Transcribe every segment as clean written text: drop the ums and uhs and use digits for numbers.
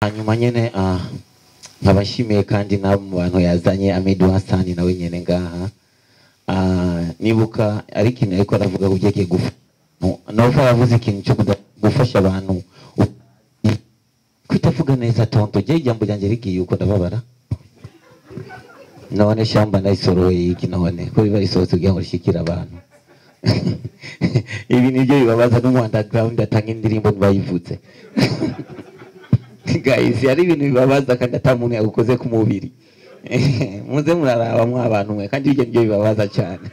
Hanyuma nyene nkabashimiye kandi nabo mu bantu yazanye Amidu Hassan nawe nyene ngaha. Nibuka ari ikintu ariko aravuga ku byerekeye Nova yavuze ikintu cyo gufasha abantu kwitavuga neza. Tonto, je ijambo ryanjye rigiye uko ndababara. None shamba ndayisoroye iki? None ko riba risohotse kugira ngo rishikire abantu? Ibi nibyo bibabaza n'umu underground atanga indirimbo ntibayivutse. Guys, hari ibintu bibabaza kandi ata muntu yagukoze ku mubiri. Muze muraraba mwa abantu mwe, kandi ibyo nibyo bibabaza cyane.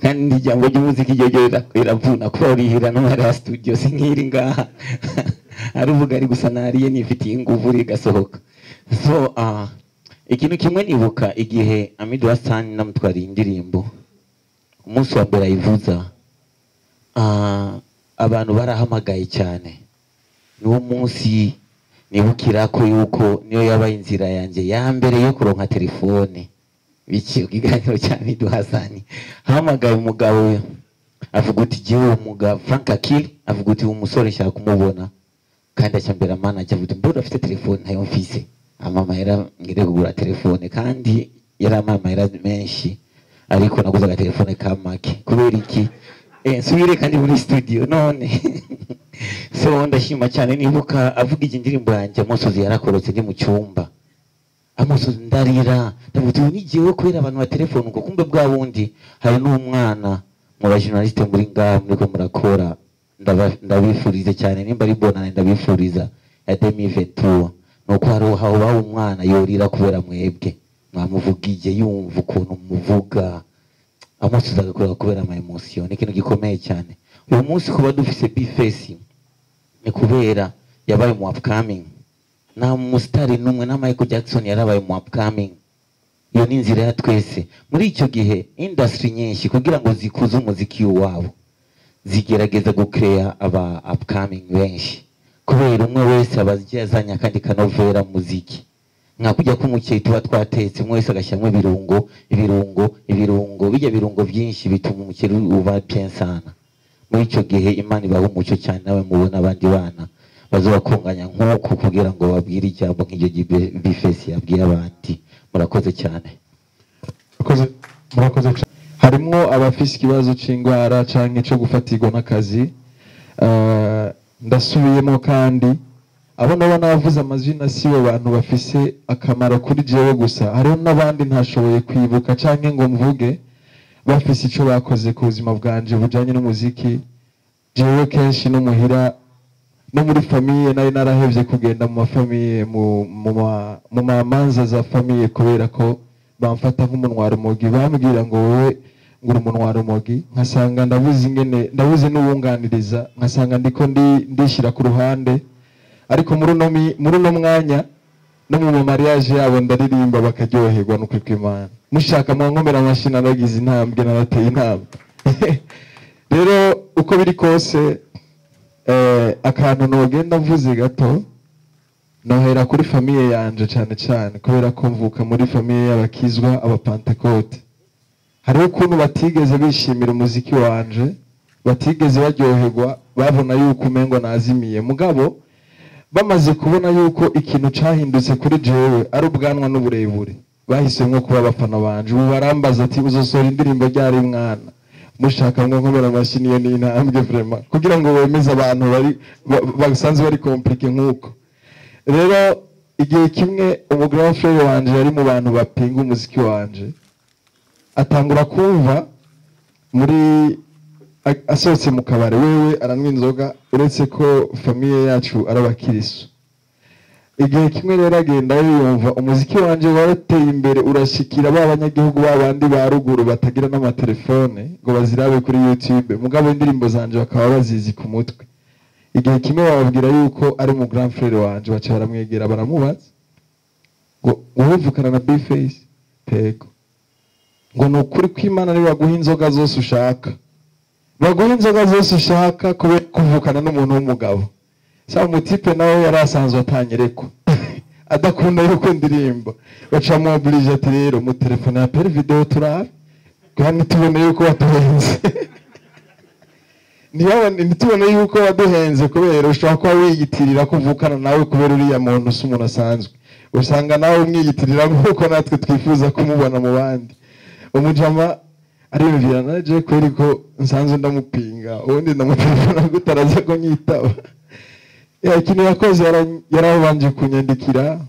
Kandi ijambo ry'umuziki ryo riravuna kuba urihira no muri studio, sinkiri ngaha aruvuga ari gusa nariye nifitiye inguvu rigasohoka. So ikintu kimwe nibuka, igihe Amidu Hassan namutwariye indirimbo, umunsi wa mbere ayivuza, abantu barahamagaye cyane. Niwo munsi nibukira ko yuko niyo yabaye inzira yanjye ya mbere yo kuronka telefone. Biki ikiganiro cya Amidu Hassan, hamagaye umugabo avuga uti jewe umugabo Frank Akili, avuga uti umusore nshaka kumubona, kandi acyambera manager, avuga uti mbona afite telefone ntayo mfise, amamahera ngire kugura telefone. Kandi yari amamahera menshi, ariko naguze agatelefone ka make. Kubera iki? Nsubire kandi muri studio none. So ndashima cyane. Nibuka avuga iyi ndirimbo yanjye, amosozi yarakorotse ndi mu cyumba, amosozi ndarira, ndavuga uti ni jewe kubera abantu ba telefone ngo kumbe bwa bundi hari n'umwana mu ba journaliste muri ngaha muriko murakora. Ndabifuriza cyane, nimba ari bonane ndabifuriza ya 2023, nuko hari aho umwana yorira kubera mwebwe mwamuvugije, yumva ukuntu muvuga, amosozi agakora kubera ama emotion. Ni ikintu gikomeye cyane. Uyu munsi kuba dufise B-Face ni kubera yabaye mu upcoming. Nta musitari n'umwe, na Michael Jackson yarabaye mu upcoming. Iyo ni inzira ya twese. Muri icyo gihe industry nyinshi kugira ngo zikuze umuziki wabo zigerageza gucrea aba upcoming benshi, kubera umwe wese aba azanye akandi kanovera muziki, nka kujya k'umuceri tuba twatetse, umwe wese agashyiramo ibirungo, ibirungo, ibirungo, bijya birungo byinshi bituma umuceri uba bien sana. Muri icyo gihe Imana ibaha umucyo cyane, nawe mubona abandi bana bazobakunganya nk'uko kugira ngo babwire ijambo nk'iryo B-Face yabwiye abandi. Murakoze cyane. Murakoze. Harimo abafise ikibazo c'ingwara canke co gufatirwa n'akazi. Ndasubiyemo kandi abo nabo navuze amazina sibo bantu bafise akamaro kuri jewe gusa, hariho n'abandi ntashoboye kwibuka canke ngo mvuge bafise ico bakoze ku buzima bwanje bujanye n'umuziki. Jewe kenshi no muhira no muri famille nari narahevye kugenda mu mafamiye, mu mamanza za famille, kubera ko bamfata nk'umunwa rumogi, bambwira ngo wowe ngura umunwa rumogi, nkasanga ndabuze ingene, ndabuze n'uwunganiriza, nkasanga ndiko ndishyira ku ruhande. Ariko muri uno mwanya no mu mariage yabo ndaririmba bakaryoherwa n'ukuri kw'Imana. Mushaka mwankomera amashyi, naragize intambwe, narateye intambwe. Rero uko biri kose, akantu nogenda mvuze gato, nohera kuri famille yanje cyane cyane kubera ko mvuka muri famille y'abakizwa abapantekote. Hariho ukuntu batigeze bishimira umuziki wanje, batigeze baryoherwa, babona yuko umengo nazimiye. Mugabo bamaze kubona yuko ikintu cahindutse kuri jewe ari ubwanwa n'uburebure, bahisemwo kuba abafana banje. Ubu barambaza ati uzosohora indirimbo ryari mwana? Mushaka ngo nkomera amashyi, niyo ni intambwe vraiment kugira ngo wemeze abantu bari basanzwe bari compliqué nkuko. Rero igihe kimwe umu grand frère wanje yari mu bantu bapinga umuziki wanje, atangura kumva muri asohotse mu kabare, wewe aranywa inzoga, uretse ko famille yacu ari abakirisu. Igihe kimwe rero agenda yumva umuziki wanje warateye imbere, urashikira ba banyagihugu babandi ba ruguru batagira n'amatelefone ngo bazirabe kuri YouTube, mugabo indirimbo zanje bakaba bazizi ku mutwe. Igihe kimwe bababwira yuko ari mu grand frère wanje, baca baramwegera baramubaza ngo wowe na B-Face? Tego. Ngo ni ukuri kw'Imana niba baguha inzoga zose ushaka, baguha inzoga zose ushaka kubera kuvukana n'umuntu w'umugabo. Sa umutipe nawe yari asanzwe atanyerekwa adakunda yuko ndirimba, baca mu oblige ati rero mu telefone ya peri video turabe kandi tubone yuko batuhenze. Ntibabone, ntitubone yuko waduhenze, kubera ushobora kuba wiyitirira ko uvukana nawe, kubera uriya muntu si umuntu asanzwe. Usanga nawe umwiyitirira nk'uko natwe twifuza kumubona mu bandi. Umujama ariyumvira, naje kweri ko nsanzwe ndamupinga, ubundi ndamutelefona gute, araza kunyitaba? Ya, ikintu yakoze, yarabanje kunyandikira,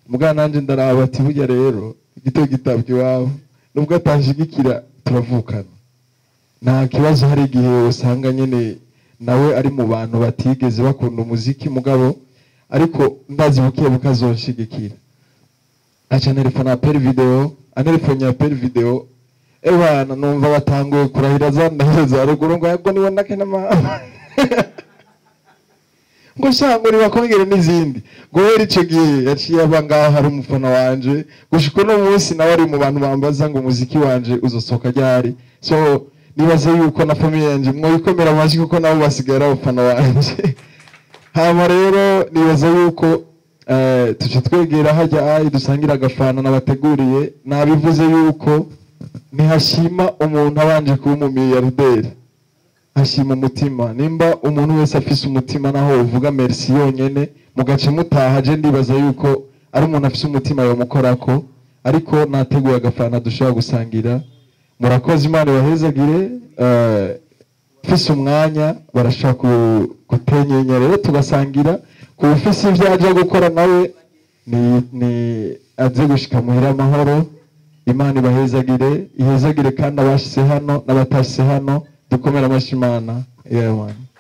mugana nanjye ndaraba ati burya rero igitego gitabwa iwabo, nubwo atanshigikira turavukana, nta kibazo. Hari igihe usanga nyine nawe ari mu bantu batigeze bakunda umuziki, mugabo ariko ndazi buke bukazonshigikira. Aca telefone, appel vidéo, antelefone, appel vidéo. Ebana, numva batanguye kurahira za ndahiro za ruguru, ngo yabwo niwe ndake n'amahanga, ngo sha, ngo nibakongere n'izindi. Guhera ico gihe yaciye aba ngaho, hari umufana wanje gushika uno munsi. Nawe ari mu bantu bambaza ngo umuziki wanje uzosohoka ryari. So nibaze yuko na famille yanje mwoyikomera amashyi, kuko nabo basigaye ari abafana banje. Hama rero nibaza yuko tuce twegera hajya ayi dusangira agafana nabateguriye. Nabivuze yuko ntihashima umuntu abanje kuba umumiliyarderi, hashima umutima. Nimba umuntu wese afise umutima, naho uvuga merci yonyene mugace mutaha, je ndibaza yuko ari umuntu afise umutima yomukorako. Ariko nateguye agafana dushobora gusangira. Murakoze, Imana ibahezagire. Ufise umwanya barashobora gutenyenya rero tugasangira. Ku ufise ivyo aja gukora nawe ni aze gushika muhira amahoro. Imana ibahezagire, ihezagire kandi abashyize hano n'abatashyize hano. Dukomere amashyi Imana. Yeah, man.